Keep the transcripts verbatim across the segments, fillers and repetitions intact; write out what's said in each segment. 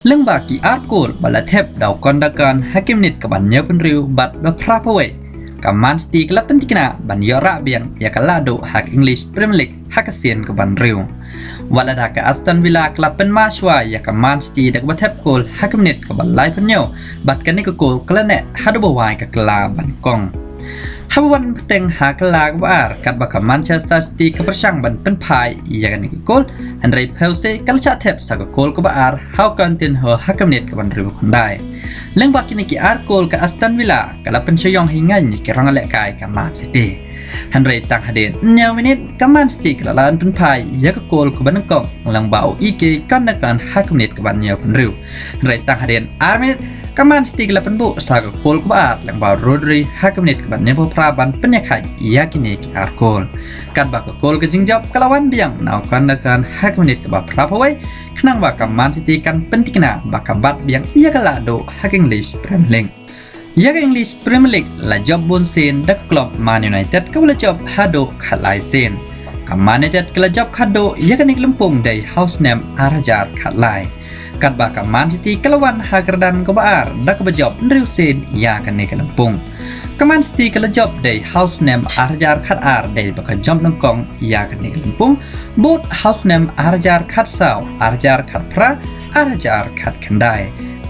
Lyngba ki ar kol ba la thep da u Gundogan ha ki minit kaba hynñiewphew hynriew bad ba phra phew wei, ka Man City ka la pynthikna ban ïoh rah biang ïa ka lahduh ha ka English Premier League ha ka sien kaba hynriew. Wat lada ka Aston Villa ka la pynmad shuwa ïa ka Man City da kaba thep kol ha ka minit kaba laiphew hynñiew, bad kane ka kol ka la neh haduh ba wai ka kylla ba nyngkong. Haba wan bteng ha ka kylla kaba ar, katba ka Manchester City ka pyrshang ban pynphai ïa kane ka kol, hynrei phew se ka la shah thep sa ka kol kaba ar ha u Coutinho ha ka minit kaba hynriew khyndai. Lyngba kine ki ar kol, ka Aston Villa ka la pynshong hi ngan ïa ki rong lehkai ka Man City. Hynrei tang hadien hynñiew minit, ka Man City ka la lah ban pynphai ïa ka kol kaba nyngkong lyngba u Ilkay Gundogan ha ka minit kaba hynñiewphew hynriew. Hynrei tang hadien ar minit, ka Man City ka la pynbuh sa ka kol kaba ar lyngba u Rodri ha ka minit kaba hynñiewphew phra ban pynïakhih ïa kine ki ar kol. Katba ka kol ka jingjop ka la wan biang na u Gundogan ha ka minit kaba phra phew wei, khnang ba ka Man City kan pynthikna ba ka bat biang ïa ka lahduh ha ka English Premier League. Ïa ka English Premier League la jop bun sien da ka club Man United kaba la jop haduh khatlai sien. Ka Man United ka la jop khatduh ïa kane ka lympung dei ha u snem ar hajar khatlai. Katba ka Man City ka la wan ha kyrdan kaba ar da kaba jop hynriew sien ïa kane ka lympung. Ka Man City ka la jop dei ha u snem ar hajar khatar dei ba ka jop nyngkong ïa kane ka lympung, bud ha u snem ar hajar khatsaw, ar hajar khatphra, ar hajar khatkhyndai.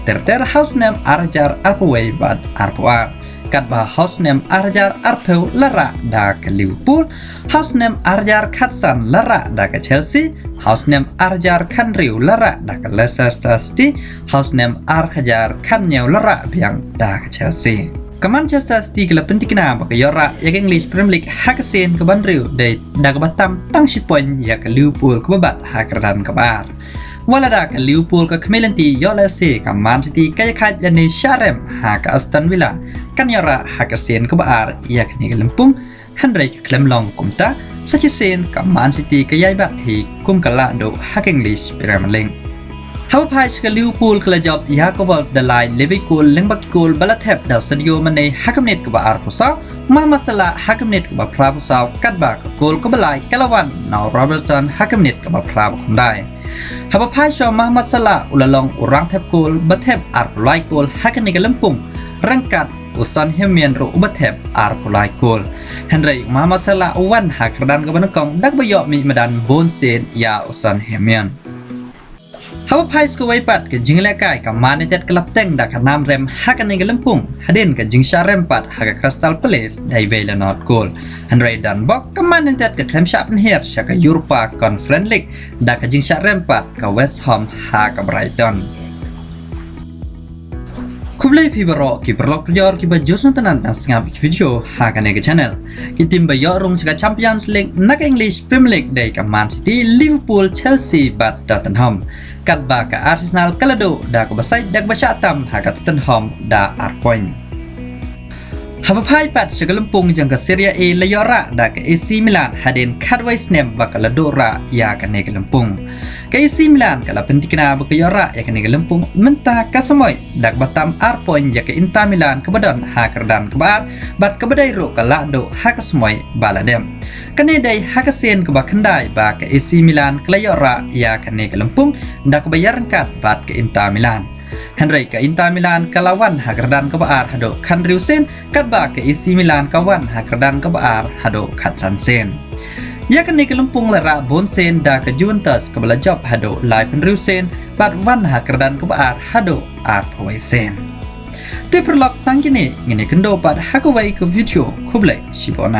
Ter ter ha u snem ar hajar arphew wei bad arphew ar. Katba ha u snem ar hajar arphew la rah da ka Liverpool, ha u snem ar hajar khatsan la rah da ka Chelsea, ha u snem ar hajar khathynriew la rah da ka Leicester City, ha u snem ar hajar khathynñiew la rah biang da ka Chelsea. Ka Manchester City ka la pynthikna ba ka ïoh rah ïa ka English Premier League ha ka sien kaba hynriew dei da kaba tam tang shi point ïa ka Liverpool kaba bat ha kyrdan kaba ar. Wat lada ka Liverpool ka khmih lynti ïoh lehse ka Man City ka ïakhih lane shah rem ha ka Aston Villa, kan ïoh rah ha ka sien kaba ar ïa kane ka lympung. Hynrei ka khlem long kumta, sa shisien ka Man City ka ïai bat hi kum ka lahduh ha ka English Premier League. Haba phai sha ka Liverpool, ka la jop ïa ka Wolves da lai level kol lyngba ki kol ba la thep da u Sadio Mane ha ka minit kaba arphew saw, Mohamed Salah ha ka minit kaba phraphew saw, katba ka kol kaba lai ka la wan na u Robertson ha ka minit kaba phraphew khyndai. Haba phai sha u Mohamed Salah, u la long u rangthep kol ba thep arphew lai kol ha kane ka lympung, ryngkat u Son Heung-min ruh uba thep arphew lai kol. Hynrei u Mohamed Salah u wan ha kyrdan kaba nyngkong da kaba ïoh mih madan bun sien ïa u Son Heung-min. Haba phai sa kawei pat, ka jingïalehkai ka Man United ka la bteng da ka nam rem ha kane ka lympung hadien ka jingshah rem pat ha ka Crystal Palace da iwei la nod kol. Hynrei don bok, ka Man United ka khlem shah pynhiar sha ka Europa Conference League da ka jingshah rem pat ka West Ham ha ka Brighton. Khublei phi baroh ki paralok parajor kiba ju sngewtynnat ban sngap ïa ki video ha kane ka channel. Ki team ba ïoh rung sha ka Champions League na ka English Premier League dei ka Man City, Liverpool, Chelsea bad Tottenham. Katba ka Arsenal ka la duh da kaba sait da kaba shah tam ha ka Tottenham da ar point. Haba phai pat sha ka lympung jong ka Serie A, la ïoh rah da ka A C Milan hadien khatwei snem ba ka la duh rah ïa kane ka lympung. Ka A C Milan ka la pynthikna ba ka ïoh rah ïa kane ka lympung mynta ka samoi da kaba tam ar point ïa ka Inter Milan kaba don ha kyrdan kaba ar bad kaba dei ruh ka lahduh ha ka samoi ba la dep. Kane dei ha ka sien kaba khyndai ba ka A C Milan ka la ïoh rah ïa kane ka lympung da kaba ïaryngkat bad ka Inter Milan. Hynrei ka Inter Milan ka la wan ha kyrdan kaba ar haduh khathynriew sien, katba ka A C Milan ka wan ha kyrdan kaba ar haduh khatsan sien. Ïa kane ka lympung la rah bun sien da ka Juventus kaba la jop haduh laiphew hynriew sien bad wan ha kyrdan kaba ar haduh arphew wei sien. Te paralok, tang kine ngin ïakynduh pat ha kawei ka video. Khublei shibun.